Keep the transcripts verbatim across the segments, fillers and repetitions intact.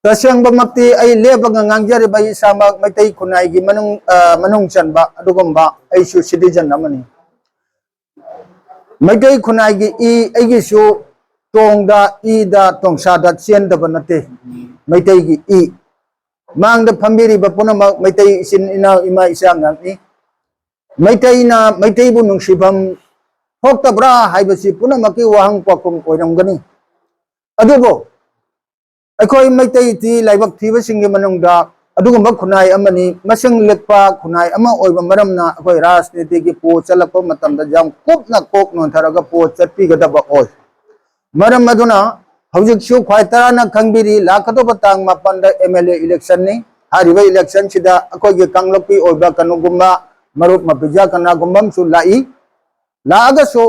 ꯇꯁꯦꯡꯕꯃꯛꯇꯤ ꯑꯩ ꯂꯦꯞꯄꯒ ꯉꯥꯡꯖꯔꯤꯕ ꯑꯩ ꯏꯁꯥꯃꯛ ꯃꯩꯇꯩ ꯈꯨꯟꯅꯥꯏꯒꯤ ꯃꯅꯨꯡ, ꯑ, ꯃꯅꯨꯡ ꯆꯟꯕ ꯑꯗꯨꯒꯨꯝꯕ ꯑꯩꯁꯨ citizen ꯑꯃꯅꯤ꯫ ꯃꯩꯇꯩ ꯈꯨꯟꯅꯥꯏꯒꯤ ꯏ ꯑꯩꯒꯤꯁꯨ ꯇꯣꯡꯗ, ꯏꯗ, ꯇꯣꯡꯁꯥꯗ ꯆꯦꯟꯗꯕ ꯅꯠꯇꯦ꯫ ꯃꯩꯇꯩꯒꯤ ꯏ꯫ ꯃꯥꯡꯗ ꯐꯝꯕꯤꯔꯤꯕ ꯄꯨꯝꯅꯃꯛ ꯃꯩꯇꯩ ꯏꯆꯤꯟ ꯏꯅꯥꯎ ꯏꯃꯥ ꯏꯆꯥ ꯉꯥꯛꯅꯤ꯫ ꯃꯩꯇꯩꯅ ꯃꯩꯇꯩꯕꯨ ꯅꯨꯡꯁꯤꯐꯝ ꯊꯣꯛꯇꯕ꯭ꯔꯥ ꯍꯥꯏꯕꯁꯤ ꯄꯨꯝꯅꯃꯛꯀꯤ ꯋꯥꯍꯪ ꯄꯥꯎꯈꯨꯝ ꯑꯣꯏꯔꯝꯒꯅꯤ꯫ ꯑꯗꯨꯕꯨ ꯑꯩꯈꯣꯏ ꯃꯩꯇꯩꯗꯤ ꯂꯥꯏꯕꯛ ꯊꯤꯕꯁꯤꯡꯒꯤ ꯃꯅꯨꯡꯗ ꯑꯗꯨꯒꯨꯝꯕ ꯈꯨꯟꯅꯥꯏ ꯑꯃꯅꯤ꯫ ꯃꯁꯤꯡ ꯂꯤꯛꯄ ꯈꯨꯟꯅꯥꯏ ꯑꯃ ꯑꯣꯏꯕ ꯃꯔꯝꯅ ꯑꯩꯈꯣꯏ ꯔꯥꯖꯅꯤꯇꯤꯒꯤ ꯄꯣꯠ ꯆꯠꯂꯛꯄ ꯃꯇꯝꯗ ꯌꯥꯝ ꯀꯨꯞꯅ ꯀꯣꯛ ꯅꯣꯟꯊꯔꯒ ꯄꯣꯠ ꯆꯠꯄꯤꯒꯗꯕ ꯑꯣꯏ꯫ ꯃꯔꯝ ꯑꯗꯨꯅ ꯍꯧꯖꯤꯛꯁꯨ ꯈ꯭ꯋꯥꯏ ꯇꯔꯥꯅ ꯈꯪꯕꯤꯔꯤ, ꯂꯥꯛꯀꯗꯧꯕ ꯇꯥꯡ ꯃꯥꯄꯟꯗ M L A election ꯅꯤ꯫ ꯍꯥꯏꯔꯤꯕ election ꯁꯤꯗ ꯑꯩꯈꯣꯏꯒꯤ ꯀꯥꯡꯂꯨꯞꯀꯤ ꯑꯣꯏꯕ ꯀꯩꯅꯣꯒꯨꯝꯕ ꯃꯔꯨꯞ ꯃꯄꯤꯖꯥ ꯀꯅꯥꯒꯨꯝꯕ ꯑꯃꯁꯨ ꯂꯥꯛꯏ꯫ ꯂꯥꯛꯑꯒꯁꯨ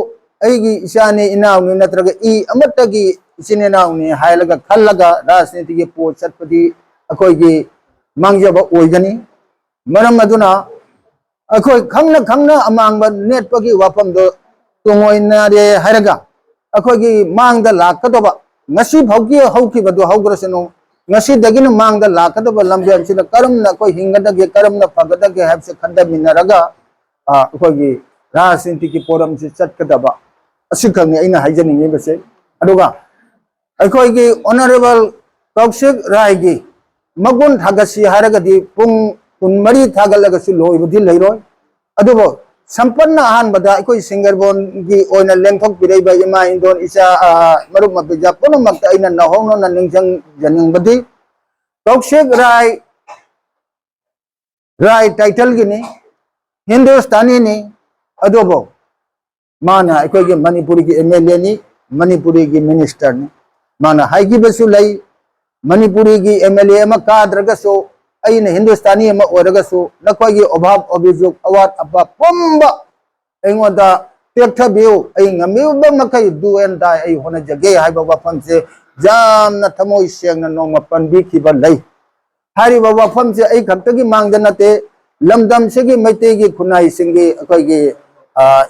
ꯑꯩꯒꯤ ꯏꯆꯥꯅꯤ, ꯏꯅꯥꯎꯅꯤ, ꯅꯠꯇ꯭ꯔꯒ ꯏ ꯑꯃꯠꯇꯒꯤ ꯏꯆꯤꯟ ꯏꯅꯥꯎꯅꯤ ꯍꯥꯏꯔꯒ ꯈꯜꯂꯒ ꯔꯥꯖꯅꯤꯇꯤꯒꯤ ꯄꯣꯠ ꯆꯠꯄꯗꯤ ꯑꯩꯈꯣꯏꯒꯤ ꯃꯥꯡꯖꯕ ꯑꯣꯏꯒꯅꯤ꯫ ꯃꯔꯝ ꯑꯗꯨꯅ ꯑꯩꯈꯣꯏ ꯈꯪꯅ ꯈꯪꯅ ꯑꯃꯥꯡꯕ ꯅꯦꯠꯄꯒꯤ ꯋꯥꯐꯝꯗꯣ ꯇꯨꯡꯑꯣꯏꯅꯔꯦ ꯍꯥꯏꯔꯒ ꯑꯩꯈꯣꯏꯒꯤ ꯃꯥꯡꯗ ꯂꯥꯛꯀꯗꯕ, ꯉꯁꯤ ꯐꯥꯎꯒꯤ ꯍꯧꯈꯤꯕꯗꯨ ꯍꯧꯈ꯭ꯔꯁꯅꯨ, ꯉꯁꯤꯗꯒꯤꯅ ꯃꯥꯡꯗ ꯂꯥꯛꯀꯗꯕ ꯂꯝꯕꯦꯜꯁꯤꯗ ꯀꯔꯝꯅ ꯑꯩꯈꯣꯏ ꯍꯤꯡꯒꯗꯒꯦ, ꯀꯔꯝꯅ ꯐꯒꯗꯒꯦ ꯍꯥꯏꯕꯁꯦ ꯈꯟꯊꯃꯤꯟꯅꯔꯒ, ꯑ, ꯑꯩꯈꯣꯏꯒꯤ ꯔꯥꯖꯅꯤꯇꯤꯒꯤ ꯄꯣꯔꯝꯁꯤ ꯆꯠꯀꯗꯕ, ꯑꯁꯤꯈꯛꯅꯤ ꯑꯩꯅ ꯍꯥꯏꯖꯅꯤꯡꯉꯤꯕꯁꯦ꯫ ꯑꯗꯨꯒ ꯑꯩꯈꯣꯏꯒꯤ Honourable ꯀꯧꯁꯤꯛ ꯔꯥꯏꯒꯤ ꯃꯒꯨꯟ ꯊꯥꯒꯠꯁꯤ ꯍꯥꯏꯔꯒꯗꯤ ꯄꯨꯡ ꯀꯨꯟꯃꯔꯤ ꯊꯥꯒꯠꯂꯒꯁꯨ ꯂꯣꯏꯕꯗꯤ ꯂꯩꯔꯣꯏ꯫ ꯑꯗꯨꯕꯨ ꯁꯝꯄꯠꯅ ꯑꯍꯥꯟꯕꯗ ꯑꯩꯈꯣꯏ ꯁꯤꯡꯒꯔꯕꯣꯟꯒꯤ ꯑꯣꯏꯅ ꯂꯦꯡꯊꯣꯛꯄꯤꯔꯛꯏꯕ ꯏꯃꯥ ꯏꯟꯗꯣꯟ ꯏꯆꯥ, ꯑ, ꯃꯔꯨꯞ ꯃꯄꯤꯖꯥ ꯄꯨꯝꯅꯃꯛꯇ ꯑꯩꯅ ꯅꯧꯍꯧꯅꯅ ꯅꯤꯡꯁꯤꯡꯖꯅꯤꯡꯕꯗꯤ ꯀꯧꯁꯤꯛ ꯔꯥꯏ, ꯔꯥꯏ title ꯒꯤꯅꯤ, ꯍꯤꯟꯗꯨꯁꯇꯥꯅꯤꯅꯤ, ꯑꯗꯨꯕꯨ ꯃꯥꯅ ꯑꯩꯈꯣꯏꯒꯤ ꯃꯅꯤꯄꯨꯔꯒꯤ M L A ꯅꯤ, ꯃꯅꯤꯄꯨꯔꯒꯤ minister ꯅꯤ꯫ ꯃꯥꯅ ꯍꯥꯏꯈꯤꯕꯁꯨ ꯂꯩ, ꯃꯅꯤꯄꯨꯔꯒꯤ M L A ꯑꯃ ꯀꯥꯗ꯭ꯔꯒꯁꯨ, ꯑꯩꯅ ꯍꯤꯟꯗꯨꯁꯇꯥꯅꯤ ꯑꯃ ꯑꯣꯏꯔꯒꯁꯨ, ꯅꯈꯣꯏꯒꯤ ꯑꯣꯚꯥꯞ ꯑꯣꯕꯤꯖꯨꯛ, ꯑꯋꯥꯠ ꯑꯄꯥ ꯄꯨꯝꯕ ꯑꯩꯉꯣꯟꯗ ꯇꯦꯛꯊꯕꯤꯌꯨ, ꯑꯩ ꯉꯝꯃꯤꯕ ꯃꯈꯩ do and die ꯑꯩ ꯍꯣꯠꯅꯖꯒꯦ ꯍꯥꯏꯕ ꯋꯥꯐꯝꯁꯦ ꯌꯥꯝꯅ ꯊꯃꯣꯏ ꯁꯦꯡꯅ ꯅꯣꯡꯃ ꯄꯟꯕꯤꯈꯤꯕ ꯂꯩ꯫ ꯍꯥꯏꯔꯤꯕ ꯋꯥꯐꯝꯁꯦ ꯑꯩ ꯈꯛꯇꯒꯤ ꯃꯥꯡꯗ ꯅꯠꯇꯦ, ꯂꯝꯗꯝꯁꯤꯒꯤ ꯃꯩꯇꯩꯒꯤ ꯈꯨꯟꯅꯥꯏꯁꯤꯡꯒꯤ ꯑꯩꯈꯣꯏꯒꯤ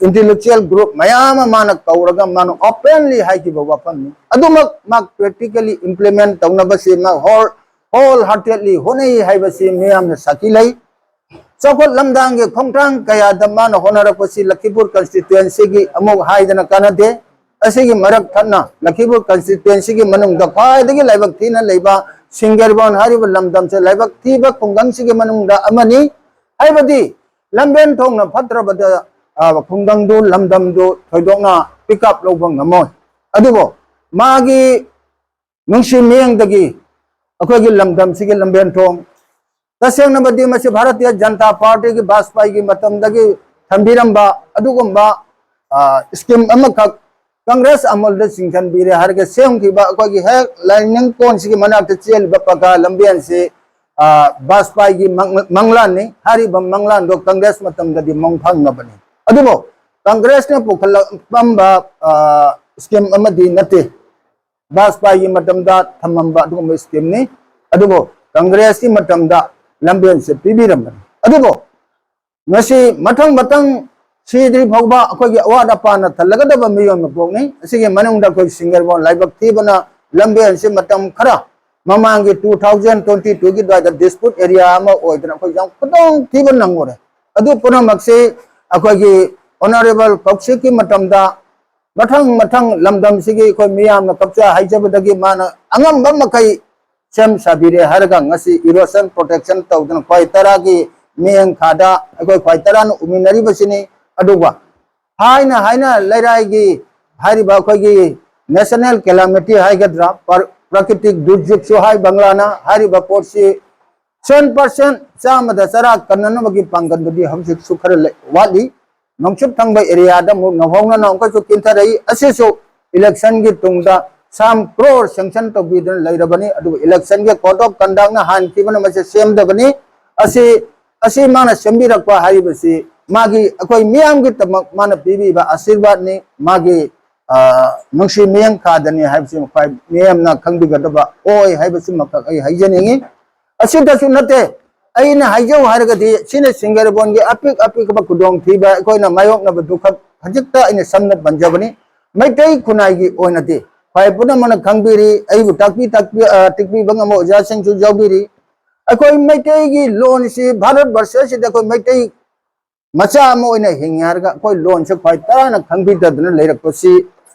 intellectual group ꯃꯌꯥꯝ ꯑꯃ ꯃꯥꯅ ꯀꯧꯔꯒ ꯃꯥꯅ openly ꯍꯥꯏꯈꯤꯕ ꯋꯥꯐꯝꯅꯤ꯫ ꯑꯗꯨꯃꯛ ꯃꯥ practically implement ꯇꯧꯅꯕꯁꯤ ꯃꯥ whole, whole heartedly ꯍꯣꯠꯅꯩ ꯍꯥꯏꯕꯁꯤ ꯃꯤꯌꯥꯝꯅ ꯁꯥꯈꯤ ꯂꯩ꯫ ꯆꯥꯎꯈꯠ ꯂꯝꯗꯥꯡꯒꯤ ꯈꯣꯡꯊꯥꯡ ꯀꯌꯥꯗ ꯃꯥꯅ ꯍꯣꯠꯅꯔꯛꯄꯁꯤ ꯂꯈꯤꯄꯨꯔ constituencyꯒꯤ ꯑꯃꯨꯛ ꯍꯥꯏꯗꯅ ꯀꯥꯟꯅꯗꯦ꯫ ꯑꯁꯤꯒꯤ ꯃꯔꯛ ꯊꯠꯅ ꯂꯈꯤꯄꯨꯔ constituencyꯒꯤ ꯃꯅꯨꯡꯗ ꯈ꯭ꯋꯥꯏꯗꯒꯤ ꯂꯥꯏꯕꯛ ꯊꯤꯅ ꯂꯩꯕ ꯁꯤꯡꯒꯦꯔꯕꯣꯟ ꯍꯥꯏꯔꯤꯕ ꯂꯝꯗꯝꯁꯦ ꯂꯥꯏꯕꯛ ꯊꯤꯕ ꯈꯨꯡꯒꯪꯁꯤꯒꯤ ꯃꯅꯨꯡꯗ ꯑꯃꯅꯤ꯫ ꯍꯥꯏꯕꯗꯤ ꯂꯝꯕꯦꯟ ꯊꯣꯡꯅ ꯐꯠꯇ꯭ꯔꯕꯗ, ꯑ, ꯈꯨꯡꯒꯪꯗꯨ, ꯂꯝꯗꯝꯗꯨ ꯊꯣꯏꯗꯣꯛꯅ pick up ꯂꯧꯕ ꯉꯝꯃꯣꯏ꯫ ꯑꯗꯨꯕꯨ ꯃꯥꯒꯤ ꯅꯨꯡꯁꯤ ꯃꯤꯠꯌꯦꯡꯗꯒꯤ ꯑꯩꯈꯣꯏꯒꯤ ꯂꯝꯗꯝꯁꯤꯒꯤ ꯂꯝꯕꯦꯟ ꯊꯣꯡ, ꯇꯁꯦꯡꯅꯕꯗꯤ ꯃꯁꯤ ꯚꯥꯔꯇꯤꯌ ꯖꯅꯇꯥ ꯄꯥꯔꯇꯤꯒꯤ ꯕꯥꯖꯄꯥꯏꯒꯤ ꯃꯇꯝꯗꯒꯤ ꯊꯝꯕꯤꯔꯝꯕ ꯑꯗꯨꯒꯨꯝꯕ, ꯑ, scheme ꯑꯃꯈꯛ ꯀꯪꯒ꯭ꯔꯦꯁ ꯑꯃꯜꯗ ꯆꯤꯡꯁꯤꯟꯕꯤꯔꯦ ꯍꯥꯏꯔꯒ ꯁꯦꯝꯈꯤꯕ ꯑꯩꯈꯣꯏꯒꯤ ꯍꯦꯛ ꯂꯥꯏꯅꯤꯡꯀꯣꯟꯁꯤꯒꯤ ꯃꯅꯥꯛꯇ ꯆꯦꯜꯂꯤꯕ ꯄꯀꯥ ꯂꯝꯕꯦꯟꯁꯤ, ꯑ, ꯕꯥꯖꯄꯥꯏꯒꯤ ꯃꯪ-, ꯃꯪꯂꯥꯟꯅꯤ꯫ ꯍꯥꯏꯔꯤꯕ ꯃꯪꯂꯥꯟꯗꯣ ꯀꯪꯒ꯭ꯔꯦꯁ ꯃꯇꯝꯗꯗꯤ ꯃꯪ ꯐꯪꯉꯕꯅꯤ꯫ ꯑꯗꯨꯕꯨ ꯀꯪꯒ꯭ꯔꯦꯁꯅ ꯄꯨꯈꯠꯂꯛꯂꯝꯕ, ꯑ, scheme ꯑꯃꯗꯤ ꯅꯠꯇꯦ꯫ ꯕꯥꯖꯄꯥꯏꯒꯤ ꯃꯇꯝꯗ ꯊꯝꯃꯝꯕ ꯑꯗꯨꯒꯨꯝꯕ schemeꯅꯤ꯫ ꯑꯗꯨꯕꯨ ꯀꯪꯒ꯭ꯔꯦꯁꯀꯤ ꯃꯇꯝꯗ ꯂꯝꯕꯦꯟꯁꯦ ꯄꯤꯕꯤꯔꯝꯕꯅꯤ꯫ ꯑꯗꯨꯕꯨ ꯉꯁꯤ ꯃꯊꯪ ꯃꯊꯪ ꯁꯤꯗ꯭ꯔꯤ ꯐꯥꯎꯕ ꯑꯩꯈꯣꯏꯒꯤ ꯑꯋꯥꯠ ꯑꯄꯥꯅ ꯊꯜꯂꯒꯗꯕ ꯃꯤꯑꯣꯏ ꯃꯄꯣꯛꯅꯤ꯫ ꯑꯁꯤꯒꯤ ꯃꯅꯨꯡꯗ ꯑꯩꯈꯣꯏ ꯁꯤꯡꯒꯦꯔꯕꯣꯟ ꯂꯥꯏꯕꯛ ꯊꯤꯕꯅ ꯂꯝꯕꯦꯟꯁꯤ ꯃꯇꯝ ꯈꯔ ꯃꯃꯥꯡꯒꯤ two thousand twenty twoꯒꯤ ꯑꯗꯨꯋꯥꯏꯗ dispute area ꯑꯃ ꯑꯣꯏꯗꯅ ꯑꯩꯈꯣꯏ ꯌꯥꯝ ꯈꯨꯗꯣꯡ ꯊꯤꯕ ꯅꯪꯉꯨꯔꯦ꯫ ꯑꯗꯨ ꯄꯨꯝꯅꯃꯛꯁꯤ ꯑꯩꯈꯣꯏꯒꯤ honourable ꯀꯧꯁꯤꯛꯀꯤ ꯃꯇꯝꯗ ꯃꯊꯪ ꯃꯊꯪ ꯂꯝꯗꯝꯁꯤꯒꯤ ꯑꯩꯈꯣꯏ ꯃꯤꯌꯥꯝꯅ ꯀꯞꯆ ꯍꯥꯏꯖꯕꯗꯒꯤ ꯃꯥꯅ ꯑꯉꯝꯕ ꯃꯈꯩ ꯁꯦꯝ ꯁꯥꯕꯤꯔꯦ ꯍꯥꯏꯔꯒ ꯉꯁꯤ erosion protection ꯇꯧꯗꯅ ꯈ꯭ꯋꯥꯏ ꯇꯔꯥꯒꯤ ꯃꯤꯠꯌꯦꯡ ꯈꯥꯗ ꯑꯩꯈꯣꯏ ꯈ꯭ꯋꯥꯏ ꯇꯔꯥꯅ ꯎꯃꯤꯟꯅꯔꯤꯕꯁꯤꯅꯤ꯫ ꯑꯗꯨꯒ ꯍꯥꯏꯅ ꯍꯥꯏꯅ ꯂꯩꯔꯥꯏꯒꯤ ꯍꯥꯏꯔꯤꯕ ꯑꯩꯈꯣꯏꯒꯤ national calamity ꯍꯥꯏꯒꯗ꯭ꯔꯥ, ꯄ꯭ꯔ-, ꯄ꯭ꯔꯀ꯭ꯔꯤꯇꯤꯛ ꯗꯨꯔꯖꯨꯛꯁꯨ ꯍꯥꯏ ꯕꯪꯂꯥꯅ, ꯍꯥꯏꯔꯤꯕ ꯄꯣꯠꯁꯤ cent percent, ꯆꯥꯝꯃꯗ ꯆꯔꯥ ꯀꯟꯅꯅꯕꯒꯤ ꯄꯥꯡꯒꯜꯗꯨꯗꯤ ꯍꯧꯖꯤꯛꯁꯨ ꯈꯔ ꯂꯩ, ꯋꯥꯠꯂꯤ꯫ ꯅꯣꯡꯆꯨꯞ ꯊꯪꯕ areaꯗ ꯑꯃꯨꯛ ꯅꯧꯍꯧꯅꯅ ꯑꯃꯨꯛꯀꯁꯨ ꯀꯤꯟꯊꯔꯛꯏ꯫ ꯑꯁꯤꯁꯨ electionꯒꯤ ꯇꯨꯡꯗ ꯁꯥꯝ crore sanction ꯇꯧꯕꯤꯗꯨꯅ ꯂꯩꯔꯕꯅꯤ꯫ ꯑꯗꯨꯕꯨ electionꯒꯤ code of conductꯅ ꯍꯥꯟꯈꯤꯕꯅ ꯃꯁꯤ ꯁꯦꯝꯗꯕꯅꯤ꯫ ꯑꯁꯤ, ꯑꯁꯤ ꯃꯥꯅ ꯁꯦꯝꯕꯤꯔꯛꯄ ꯍꯥꯏꯔꯤꯕꯁꯤ ꯃꯥꯒꯤ, ꯑꯩꯈꯣꯏ ꯃꯤꯌꯥꯝꯒꯤꯗꯃꯛ ꯃꯥꯅ ꯄꯤꯕꯤꯕ ꯑꯥꯁꯤꯔꯕꯥꯗꯅꯤ꯫ ꯃꯥꯒꯤ, ꯑ, ꯅꯨꯡꯁꯤ ꯃꯤꯠꯌꯦꯡ ꯈꯥꯗꯅꯤ ꯍꯥꯏꯕꯁꯤ ꯃꯈꯣꯏ ꯃꯤꯌꯥꯝꯅ ꯈꯪꯕꯤꯒꯗꯕ ꯑꯣꯏ ꯍꯥꯏꯕꯁꯤꯃꯈꯛ ꯑꯩ ꯍꯥꯏꯖꯅꯤꯡꯏ꯫ ꯑꯁꯤꯇꯁꯨ ꯅꯠꯇꯦ, ꯑꯩꯅ ꯍꯥꯏꯖꯧ ꯍꯥꯏꯔꯒꯗꯤ ꯁꯤꯅ ꯁꯤꯡꯒꯔꯕꯣꯟꯒꯤ ꯑꯄꯤꯛ ꯑꯄꯤꯛꯄ ꯈꯨꯗꯣꯡꯊꯤꯕ ꯑꯩꯈꯣꯏꯅ ꯃꯥꯌꯣꯛꯅꯕꯗꯨ ꯈꯛ ꯍꯧꯖꯤꯛꯇ ꯑꯩꯅ ꯁꯝꯅ ꯄꯟꯖꯕꯅꯤ꯫ ꯃꯩꯇꯩ ꯈꯨꯟꯅꯥꯏꯒꯤ ꯑꯣꯏꯅꯗꯤ ꯈ꯭ꯋꯥꯏ ꯄꯨꯝꯅꯃꯛꯅ ꯈꯪꯕꯤꯔꯤ, ꯑꯩꯕꯨ ꯇꯥꯛꯄꯤ ꯇꯥꯛꯄꯤ-, ꯑ, ꯇꯦꯛꯄꯤꯕ ꯉꯝꯕ ꯑꯣꯖꯥꯁꯤꯡꯁꯨ ꯌꯥꯎꯕꯤꯔꯤ꯫ ꯑꯩꯈꯣꯏ ꯃꯩꯇꯩꯒꯤ ꯂꯣꯟꯁꯤ ꯚꯥꯔꯠ ꯕꯔꯁꯁꯤꯗ ꯑꯩꯈꯣꯏ ꯃꯩꯇꯩ ꯃꯆꯥ ꯑꯃ ꯑꯣꯏꯅ ꯍꯤꯡꯉꯦ ꯍꯥꯏꯔꯒ ꯑꯩꯈꯣꯏ ꯂꯣꯟꯁꯦ ꯈ꯭ꯋꯥꯏ ꯇꯔꯥꯅ ꯈꯪꯕꯤꯗꯗꯅ ꯂꯩꯔꯛꯄꯁꯤ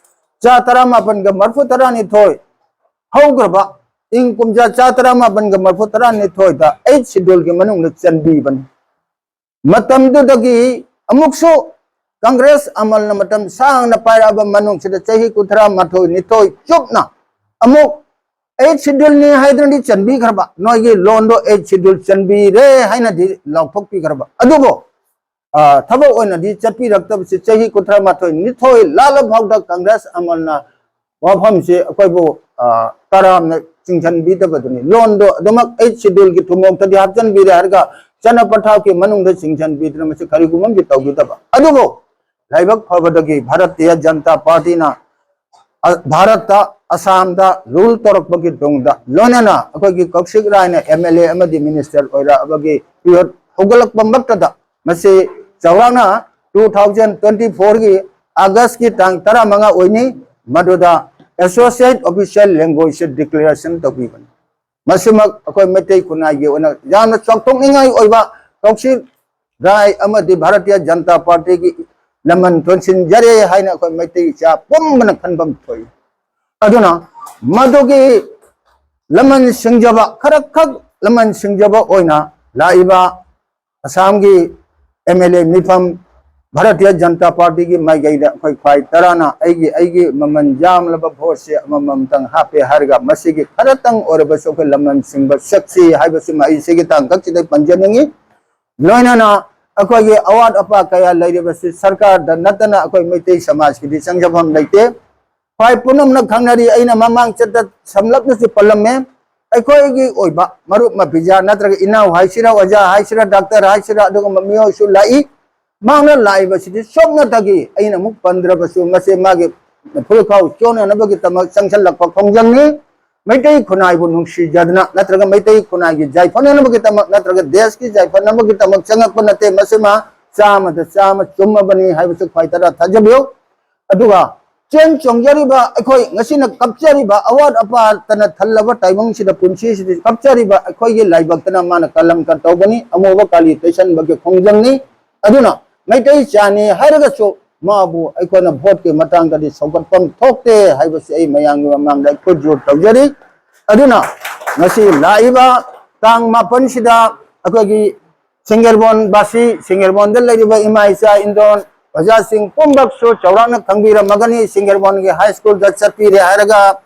ꯆꯥ ꯇꯔꯥꯃꯥꯄꯟꯒ ꯃꯔꯐꯨ ꯇꯔꯥꯅꯤꯊꯣꯏ ꯍꯧꯈ꯭ꯔꯕ ꯏꯪ ꯀꯨꯝꯖꯥ ꯆꯥ ꯇꯔꯥꯃꯥꯄꯟꯒ ꯃꯔꯐꯨ ꯇꯔꯥꯅꯤꯊꯣꯏꯗ ꯑꯩꯠ ꯁꯤꯗꯨꯜꯒꯤ ꯃꯅꯨꯡꯗ ꯆꯟꯕꯤꯕꯅꯤ꯫ ꯃꯇꯝꯗꯨꯗꯒꯤ ꯑꯃꯨꯛꯁꯨ ꯀꯪꯒ꯭ꯔꯦꯁ ꯑꯃꯜꯅ ꯃꯇꯝ ꯁꯥꯡꯅ ꯄꯥꯏꯔꯛꯑꯕ ꯃꯅꯨꯡꯁꯤꯗ ꯆꯍꯤ ꯀꯨꯟꯊ꯭ꯔꯥ ꯃꯥꯊꯣꯏ ꯅꯤꯊꯣꯏ ꯆꯨꯞꯅ ꯑꯃꯨꯛ ꯑꯩꯠ ꯁꯤꯗꯨꯜꯅꯤ ꯍꯥꯏꯗꯨꯅꯗꯤ ꯆꯟꯕꯤꯈ꯭ꯔꯕ, ꯅꯣꯏꯒꯤ ꯂꯣꯟꯗꯣ ꯑꯩꯠ ꯁꯤꯗꯨꯜ ꯆꯟꯕꯤꯔꯦ ꯍꯥꯏꯅꯗꯤ ꯂꯥꯎꯊꯣꯛꯄꯤꯈ꯭ꯔꯕ꯫ ꯑꯗꯨꯕꯨ, ꯑ, ꯊꯕꯛ ꯑꯣꯏꯅꯗꯤ ꯆꯠꯄꯤꯔꯛꯇꯕꯁꯤ ꯆꯍꯤ ꯀꯨꯟꯊ꯭ꯔꯥ ꯃꯥꯊꯣꯏ ꯅꯤꯊꯣꯏ ꯂꯥꯜꯂ ꯐꯥꯎꯗ ꯀꯪꯒ꯭ꯔꯦꯁ ꯑꯃꯜꯅ ꯋꯥꯐꯝꯁꯤ ꯑꯩꯈꯣꯏꯕꯨ, ꯑ, ꯇꯔꯥꯝꯅ ꯆꯤꯡꯁꯤꯟꯕꯤꯗꯕꯗꯨꯅꯤ꯫ ꯂꯣꯟꯗꯣ ꯑꯗꯨꯃꯛ ꯑꯩꯠ ꯁꯤꯗꯨꯜꯒꯤ ꯊꯨꯃꯣꯛꯇꯗꯤ ꯍꯥꯞꯆꯤꯟꯕꯤꯔꯦ ꯍꯥꯏꯔꯒ ꯆꯠꯅ ꯄꯊꯥꯞꯀꯤ ꯃꯅꯨꯡꯗ ꯆꯤꯡꯁꯤꯟꯕꯤꯗꯅ ꯃꯁꯤ ꯀꯔꯤꯒꯨꯝꯕ ꯑꯃꯗꯤ ꯇꯧꯕꯤꯗꯕ꯫ ꯑꯗꯨꯕꯨ ꯂꯥꯏꯕꯛ ꯐꯕꯗꯒꯤ ꯚꯥꯔꯇꯤꯌ ꯖꯅꯇꯥ ꯄꯥꯔꯇꯤꯅ, ꯑ, ꯚꯥꯔꯠꯇ, ꯑꯁꯥꯝꯗ ꯔꯨꯜ ꯇꯧꯔꯛꯄꯒꯤ ꯇꯨꯡꯗ, ꯂꯣꯏꯅꯅ ꯑꯩꯈꯣꯏꯒꯤ ꯀꯧꯁꯤꯛ ꯔꯥꯏꯅ ꯑꯦꯝ ꯑꯦꯜ ꯑꯦ ꯑꯃꯗꯤ ꯃꯤꯅꯤꯁꯇꯔ ꯑꯣꯏꯔꯛꯑꯕꯒꯤ ꯄꯤꯔꯤꯌꯣꯗ ꯍꯧꯒꯠꯂꯛꯄꯃꯛꯇꯗ, ꯃꯁꯤ ꯆꯥꯎꯔꯥꯛꯅ ꯇꯨ ꯊꯥꯎꯖꯟ ꯇ꯭ꯋꯦꯟꯇꯤ ꯐꯣꯔꯒꯤ ꯑꯥꯒꯁꯀꯤ ꯇꯥꯡ ꯇꯔꯥꯃꯉꯥ ꯑꯣꯏꯅꯤ, ꯃꯗꯨꯗ ꯑꯦꯁꯣꯁꯤꯌꯦꯠ ꯑꯣꯐꯤꯁꯤꯌꯦꯜ ꯂꯦꯡꯒ꯭ꯋꯦꯖꯁꯦ ꯗꯤꯀ꯭ꯂꯦꯔꯦꯁꯟ ꯇꯧꯕꯤꯕꯅꯤ꯫ ꯃꯁꯤꯃꯛ ꯑꯩꯈꯣꯏ ꯃꯩꯇꯩ ꯈꯨꯟꯅꯥꯏꯒꯤ ꯑꯣꯏꯅ ꯌꯥꯝꯅ ꯆꯥꯎꯊꯣꯛꯅꯤꯡꯉꯥꯏ ꯑꯣꯏꯕ, ꯀꯧꯁꯤꯛ ꯔꯥꯏ ꯑꯃꯗꯤ ꯚꯥꯔꯇꯤꯌ ꯖꯅꯇꯥ ꯄꯥꯔꯇꯤꯒꯤ ꯂꯃꯟ ꯊꯣꯟꯁꯤꯟꯖꯔꯦ ꯍꯥꯏꯅ ꯑꯩꯈꯣꯏ ꯃꯩꯇꯩ ꯏꯆꯥ ꯄꯨꯝꯕꯅ ꯈꯟꯐꯝ ꯊꯣꯛꯏ꯫ ꯑꯗꯨꯅ ꯃꯗꯨꯒꯤ ꯂꯃꯟ ꯁꯤꯡꯖꯕ, ꯈꯔꯈꯛ ꯂꯃꯟ ꯁꯤꯡꯖꯕ ꯑꯣꯏꯅ ꯂꯥꯛꯏꯕ ꯑꯁꯥꯝꯒꯤ ꯑꯦꯝ ꯑꯦꯜ ꯑꯦ ꯃꯤꯐꯝ, ꯚꯥꯔꯇꯤꯌ ꯖꯅꯇꯥ ꯄꯥꯔꯇꯤꯒꯤ ꯃꯥꯏꯀꯩꯗ ꯑꯩꯈꯣꯏ ꯈ꯭ꯋꯥꯏ ꯇꯔꯥꯅ ꯑꯩꯒꯤ, ꯑꯩꯒꯤ ꯃꯃꯜ ꯌꯥꯝꯂꯕ ꯚꯣꯠꯁꯦ ꯑꯃꯃꯝꯇꯪ ꯍꯥꯞꯄꯦ ꯍꯥꯏꯔꯒ ꯃꯁꯤꯒꯤ ꯈꯔꯇꯪ ꯑꯣꯏꯔꯕꯁꯨ ꯑꯩꯈꯣꯏ ꯂꯃꯟ ꯁꯤꯡꯕ ꯁꯛꯁꯤ ꯍꯥꯏꯕꯁꯤꯃ ꯑꯩ ꯁꯤꯒꯤ ꯇꯥꯡꯀꯛꯁꯤꯗ ꯄꯟꯖꯅꯤꯡꯉꯤ꯫ ꯂꯣꯏꯅꯅ ꯑꯩꯈꯣꯏꯒꯤ ꯑꯋꯥꯠ ꯑꯄꯥ ꯀꯌꯥ ꯂꯩꯔꯤꯕꯁꯤ ꯁꯔꯀꯥꯔꯗ ꯅꯠꯇꯅ ꯑꯩꯈꯣꯏ ꯃꯩꯇꯩ ꯁꯃꯥꯖꯀꯤꯗꯤ ꯆꯪꯖꯐꯝ ꯂꯩꯇꯦ꯫ ꯈ꯭ꯋꯥꯏ ꯄꯨꯝꯅꯃꯛꯅ ꯈꯪꯅꯔꯤ, ꯑꯩꯅ ꯃꯃꯥꯡ ꯆꯠꯇ ꯁꯝꯂꯞꯅꯁꯨ ꯄꯜꯂꯝꯃꯦ, ꯑꯩꯈꯣꯏꯒꯤ ꯑꯣꯏꯕ ꯃꯔꯨꯞ ꯃꯄꯤꯖꯥ ꯅꯠꯇ꯭ꯔꯒ ꯏꯅꯥꯎ ꯍꯥꯏꯁꯤꯔꯥ, ꯑꯣꯖꯥ ꯍꯥꯏꯁꯤꯔꯥ, ꯗꯥꯛꯇꯔ ꯍꯥꯏꯁꯤꯔꯥ, ꯑꯗꯨꯒꯨꯝꯕ ꯃꯤꯑꯣꯏꯁꯨ ꯂꯥꯛꯏ꯫ ꯃꯍꯥꯛꯅ ꯂꯥꯛꯏꯕꯁꯤꯗꯤ ꯁꯣꯛꯅꯇꯒꯤ ꯑꯩꯅ ꯑꯃꯨꯛ ꯄꯟꯗ꯭ꯔꯕꯁꯨ ꯃꯁꯤ ꯃꯥꯒꯤ ꯐꯨꯔꯨꯈꯥꯎ ꯆꯣꯟꯅꯅꯕꯒꯤꯗꯃꯛ ꯆꯪꯁꯤꯜꯂꯛꯄ ꯈꯣꯡꯖꯪꯅꯤ꯫ ꯃꯩꯇꯩ ꯈꯨꯟꯅꯥꯏꯕꯨ ꯅꯨꯡꯁꯤꯖꯗꯅ ꯅꯠꯇ꯭ꯔꯒ ꯃꯩꯇꯩ ꯈꯨꯟꯅꯥꯏꯒꯤ ꯌꯥꯏꯐꯅꯅꯕꯒꯤꯗꯃꯛ ꯅꯠꯇ꯭ꯔꯒ ꯗꯦꯁꯀꯤ ꯌꯥꯏꯐꯅꯕꯒꯤꯗꯃꯛ ꯆꯪꯉꯛꯄ ꯅꯠꯇꯦ꯫ ꯃꯁꯤꯃ ꯆꯥꯝꯃꯗ ꯆꯥꯝꯃ ꯆꯨꯝꯃꯕꯅꯤ ꯍꯥꯏꯕꯁꯨ ꯈ꯭ꯋꯥꯏ ꯇꯔꯥ ꯊꯥꯖꯕꯤꯌꯨ꯫ ꯑꯗꯨꯒ ꯆꯦꯟ ꯆꯣꯡꯖꯔꯤꯕ ꯑꯩꯈꯣꯏ, ꯉꯁꯤꯅ ꯀꯞꯆꯔꯤꯕ, ꯑꯋꯥꯠ ꯑꯄꯥꯇꯅ ꯊꯜꯂꯕ ꯇꯥꯏꯕꯪꯁꯤꯗ, ꯄꯨꯟꯁꯤꯁꯤꯗ ꯀꯞꯆꯔꯤꯕ ꯑꯩꯈꯣꯏꯒꯤ ꯂꯥꯏꯕꯛꯇꯅ ꯃꯥꯅ ꯀꯂꯪꯀ ꯇꯧꯕꯅꯤ, ꯑꯃꯨꯕ ꯀꯥꯂꯤ ꯇꯩꯁꯟꯕꯒꯤ ꯈꯣꯡꯖꯪꯅꯤ꯫ ꯑꯗꯨꯅ ꯃꯩꯇꯩ ꯆꯥꯅꯤ ꯍꯥꯏꯔꯒꯁꯨ ꯃꯥꯕꯨ ꯑꯩꯈꯣꯏꯅ ꯚꯣꯠꯀꯤ ꯃꯇꯥꯡꯗꯗꯤ ꯁꯧꯒꯠꯐꯝ ꯊꯣꯛꯇꯦ ꯍꯥꯏꯕꯁꯤ ꯑꯩ ꯃꯌꯥꯝꯒꯤ ꯃꯃꯥꯡꯗ ꯑꯩꯈꯣꯏ ꯖꯣꯔ ꯇꯧꯖꯔꯤ꯫ ꯑꯗꯨꯅ ꯉꯁꯤ ꯂꯥꯛꯏꯕ ꯇꯥꯡ ꯃꯥꯄꯟꯁꯤꯗ ꯑꯩꯈꯣꯏꯒꯤ ꯁꯤꯡꯒꯦꯔꯕꯣꯟ ꯕꯥꯁꯤ, ꯁꯤꯡꯒꯦꯔꯕꯣꯟꯗ ꯂꯩꯔꯤꯕ ꯏꯃꯥ ꯏꯆꯥ ꯏꯟꯗꯣꯟ ꯑꯣꯖꯥꯁꯤꯡ ꯄꯨꯝꯕꯁꯨ ꯆꯥꯎꯔꯥꯛꯅ ꯈꯪꯕꯤꯔꯝꯃꯒꯅꯤ꯫ ꯁꯤꯡꯒꯦꯔꯕꯣꯟꯒꯤ ꯍꯥꯏ ꯁ꯭ꯀꯨꯜꯗ ꯆꯠꯄꯤꯔꯦ ꯍꯥꯏꯔꯒ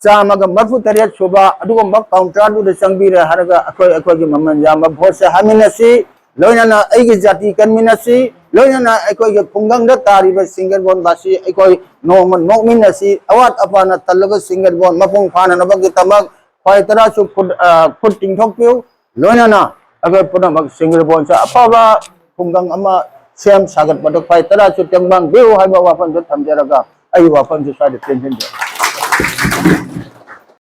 ꯆꯥꯝꯃꯒ ꯃꯔꯤꯐꯨ ꯇꯔꯦꯠ ꯁꯨꯕ ꯑꯗꯨꯒꯨꯝꯕ ꯀꯥꯎꯟꯇꯔꯗꯨꯗ ꯆꯪꯕꯤꯔꯦ ꯍꯥꯏꯔꯒ ꯑꯩꯈꯣꯏ ꯑꯩꯈꯣꯏꯒꯤ ꯃꯃꯜ ꯌꯥꯝꯕ ꯚꯣꯠꯁꯦ ꯍꯥꯃꯤꯟꯅꯁꯤ꯫ ꯂꯣꯏꯅꯅ ꯑꯩꯒꯤ ꯖꯥꯇꯤ ꯀꯟꯃꯤꯟꯅꯁꯤ꯫ ꯂꯣꯏꯅꯅ ꯑꯩꯈꯣꯏꯒꯤ ꯈꯨꯡꯒꯪꯗ ꯇꯥꯔꯤꯕ ꯁꯤꯡꯒꯦꯔꯕꯣꯟꯕꯥꯁꯤ ꯑꯩꯈꯣꯏ ꯅꯣꯡꯃ ꯅꯣꯛꯃꯤꯟꯅꯁꯤ꯫ ꯑꯋꯥꯠ ꯑꯄꯥꯅ ꯊꯜꯂꯕ ꯁꯤꯡꯒꯦꯔꯕꯣꯟ ꯃꯄꯨꯡ ꯐꯥꯅꯅꯕꯒꯤꯗꯃꯛ ꯈ꯭ꯋꯥꯏ ꯇꯔꯥꯁꯨ ꯈꯨꯠ, ꯑ, ꯈꯨꯠ ꯇꯤꯡꯊꯣꯛꯄꯤꯌꯨ꯫ ꯂꯣꯏꯅꯅ ꯑꯩꯈꯣꯏ ꯄꯨꯝꯅꯃꯛ ꯁꯤꯡꯒꯦꯔꯕꯣꯟꯁꯦ ꯑꯐꯕ ꯈꯨꯡꯒꯪ ꯑꯃ ꯁꯦꯝ ꯁꯥꯒꯠꯄꯗ ꯈ꯭ꯋꯥꯏ ꯇꯔꯥꯁꯨ ꯇꯦꯡꯕꯥꯡꯕꯤꯌꯨ ꯍꯥꯏꯕ ꯋꯥꯐꯝꯗꯨ ꯊꯝꯖꯔꯒ ꯑꯩꯒꯤ ꯋꯥꯐꯝꯁꯤ ꯁ꯭ꯋꯥꯏꯗ ꯇꯦꯟꯁꯤꯟꯖꯔꯦ꯫